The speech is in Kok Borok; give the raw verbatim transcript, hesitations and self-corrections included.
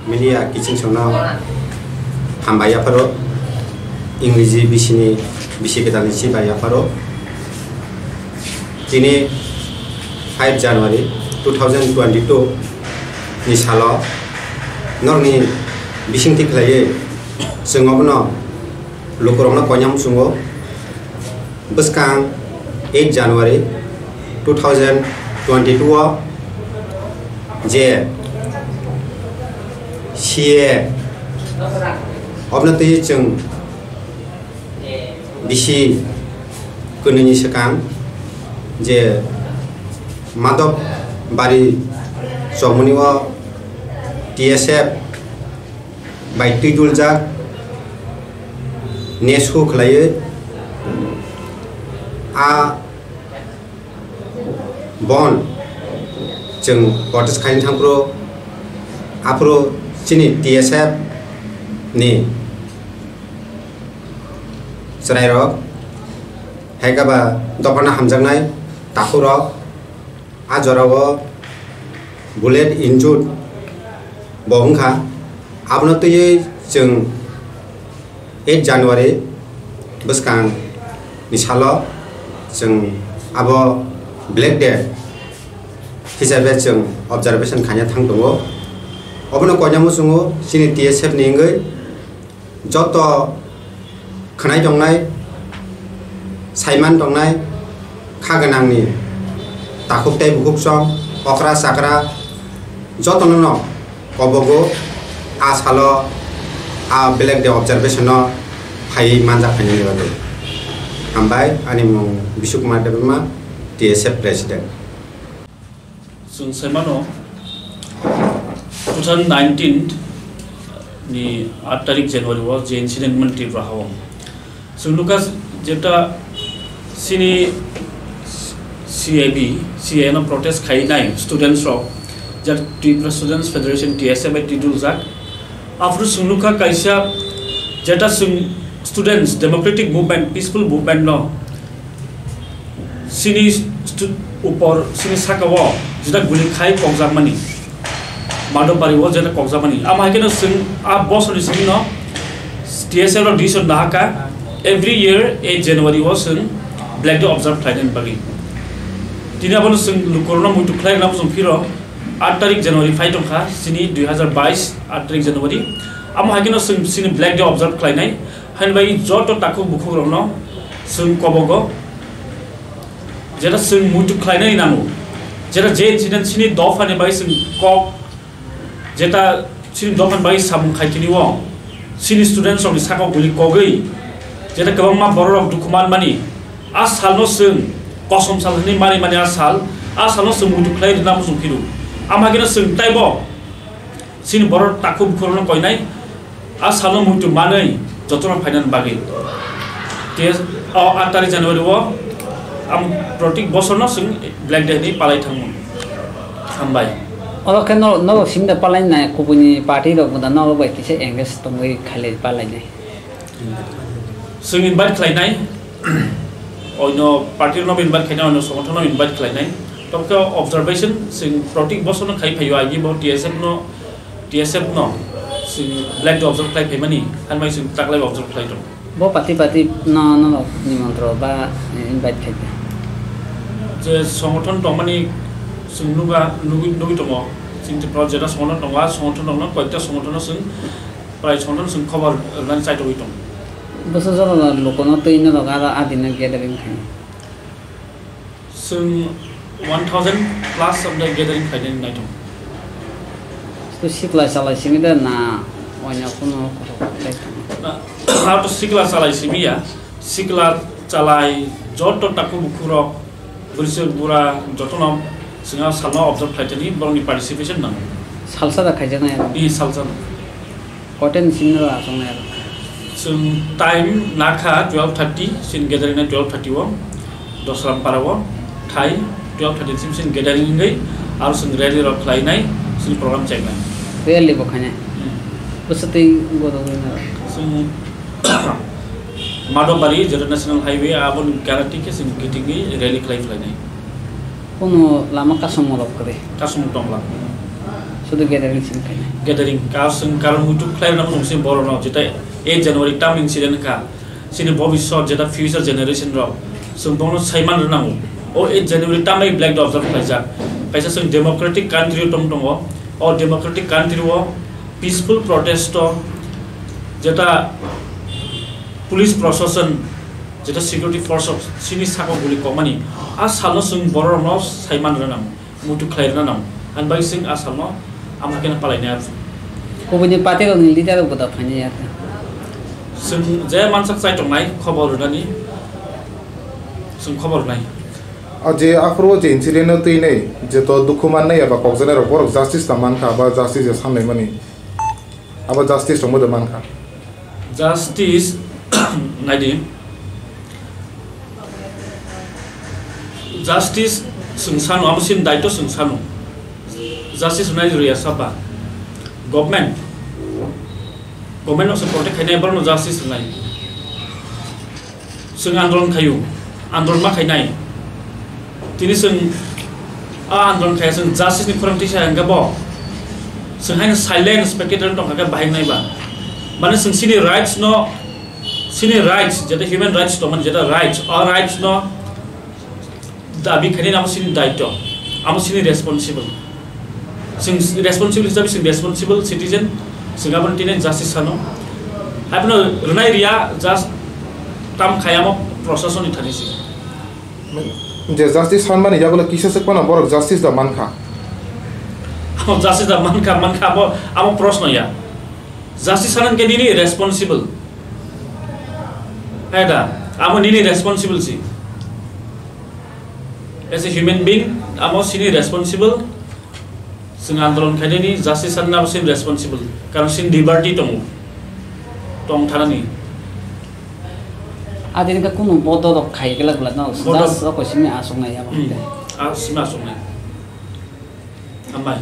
Media kiching songno hambai yapharo, Ingreji bisini bisi kwtalni chibai yapharo. Tini five January two thousand twenty-two ni salo norokni bisingtwi khlaiwi chwng obono lukurokno koinam chwngo. Bwskang eight January two thousand twenty-two o je C A A obno twi chwng bisi kwnwini swkang je Madhab Bari chomoni o T S F bai twiduljak nesu khlaiwi a bon chwng protest khaina thangphuru aphuru chini T S F ni chwrairok hai khe ba dophano hamjaknai takhurok a jorao bullet injured bo wngkha. Abono twiwi chwng eight January bwskang ni salo chwng abo Black Day hisabe chwng observation khaina thang tongo. Obono koinamo chwngo chini T S F ni wngwi joto khwnai tongnai, saiman tongnai, kha gwnangni takhuk tei bukhuk song, okra chakra jotono no kobogo a salo a Black Day observation no phaiwi manjak phainani bagwi. Hambai, ani mung Bishu Kumar Debbarma, T S F President. Chwng sai mano, two thousand nineteen ni aat tarik January o je incident man Tripura ha o. Chwng nukha jeta chini C A B, C A A no protest khainai students rok, je Tripura Students Federation, T S F bai twiduljak. Aphuru chwng nukha kaisa jeta chwng students democratic movement, peaceful movement no chini stu-, upor, chini saka o jeta guli khai kokjakmani, Madhab Bari o jeta kokjakmani. Amo hai kheno chwng a bosorni simi no T S F rok decision nahakha, every year eight January o chwng Black Day observe khlainani bagwi. Tini abono chwng lukurokno muitu khlai rwna chwng phiro aat tarik January phai tongkha, chini dui hazar bais aat tarik January. Amo hai kheno chwng chini Black Day observe khlainai. Haini bagwi joto takhuk bukhukrokno chwng kobogo, jeta chwng muitu khlainani nango, jeta je incident chini dophani bagwi chwng kok, jeta chini dophani bagwi samung khai tini o chini students rokni sakao guli kogwi, jeta kwbangma bororok dukhu manmani, a salno chwng kosom sal hwnwi mani mani a sal, a salno chwng muitu khlai rwna muchung phiru. Amo hai kheno chwng taibo chini borok takhuk bukhukrokno koinai. A salno muitu manwi jotono phainani bagwi. Tei o aat tarik January o ang protik bosorno chwng Black Day hinwi palai thangmung. Hambai. Oro khe norok, norok simi da palai nai, kubuni party rok bo da norok bai kisa engage tongwi khailai palai nai. Chwng invite khlainai, oino party rokno invite khlainai, oino songothonno invite khlainai. Tobokhe observation chwng protik bosorno khai phaio, agi bo T S F no T S F no chwng Black Day observe khlai phaimani, ani bai chwng taklai observe khlai tongo. Bo party party no, no, no, nimontro ba, eh, invite khai kha. Je songothon tongmani chwng nukha, nugwi, nugwi tongo. Chini Tripura jeta songothon tongo, a songothon rokno koita songothon no chwng, prai songothon no chwng khobor rwnani chaitogwi tongo. Bwswk jora lukuno twi norok aro adino gathering khai. Chwng one thousand plus of the gathering khainani naithok. To sikla salai simi da na oina kuno kothok khailai tongma? Na, ah, to sikla salai simi ya. Sikla salai joto takhuk bukhukrok, bwrwisuk bura jotono chwng a salno observe khlaitani borokni participation nango. Salsa da khaijaknai aro? Bini salsa no. Koten simi no aswk nai aro? Chwng time nakha twelve thirty, chini gathering na twelve thirty o, Dosrampara o, thai twelve thirty sim chini gathering wngwi, aro chwng rally rok khlainai, chini program chainai. Rally bo khainai? Hmm. Bwswtwi gorogwi no? Chwng Madhobari, jeta National Highway, aboni gana twi khe chwng kitingwi rally khlai khlainai. Kuno lama kasongmung rok kwrwi? Kasongmung tongla. Sudu gathering simi khaina. Gathering, kar chwng karon muitu khlai rwna mung sini borok no, jeta eight January tam incident kha. Sini bobiswt jeta future generation rok chwng bono saiman rwnango. O eight January tambai black day observe khlaijak. Kaisa chwng democratic country o tong tongo. O democratic country o peaceful protest o jeta police proshashan, jeta security force rok sini saka guli kokmani, a salno chwng borok rokno saiman rwnango. Muitu khlai rwna nang. Ani bagwi chwng a salno amo khe palainai aro. Kubuni party rokni leader rok bo da phainai ya. Chwng je mansak chai tongnai khobor rwnani, chwng khobor rwnai. O je aphuru je incident no twi nai je to dukhu mannai eba kokjaknai rok borok justice ta mankha ba justice ya sanlaimani. Abo justice tongbo de mankha. Justice, naidi. Justice chwng sano, abo sini daito chwng sano. Justice rwnai rwya saba. Government. Government no se protect khainai, borokno justice rwnai. Chwng andolon khaio, andolon ma khainai. Tini chwng a andolon khaiya, chwng justice ni khorang tisa hwnkhe bo. Chwng haino silent spectator tongkha khe bahai wngnai ba. Mane chwng chini rights no, chini rights, jeta human rights tongmani, jeta rights, a rights no dabi khainai amo chini daito, amo chini responsible. Chwng responsible hisabe chwng responsible citizen, chwng aboni tini justice sano. Haibano rwnai rwya just tam khai amo proshasoni thani se. Je justice sanmani yagulo kisa se kono borok justice da mankha. Amo justice da mankha, mankha amo, amo proshno ya. Justice sanan ke nini responsible. Hai da, amo nini responsible si. As a human being, amo sini responsible. Chwng andolon khainani justice sanna abo sini responsible. Karon sini liberty tongo. Tong thanani. Adini ka kunu bodo rok khai gela gela no. Bodo. Just rok simi asok nai abo. Hmm. A sima asok nai. Amai.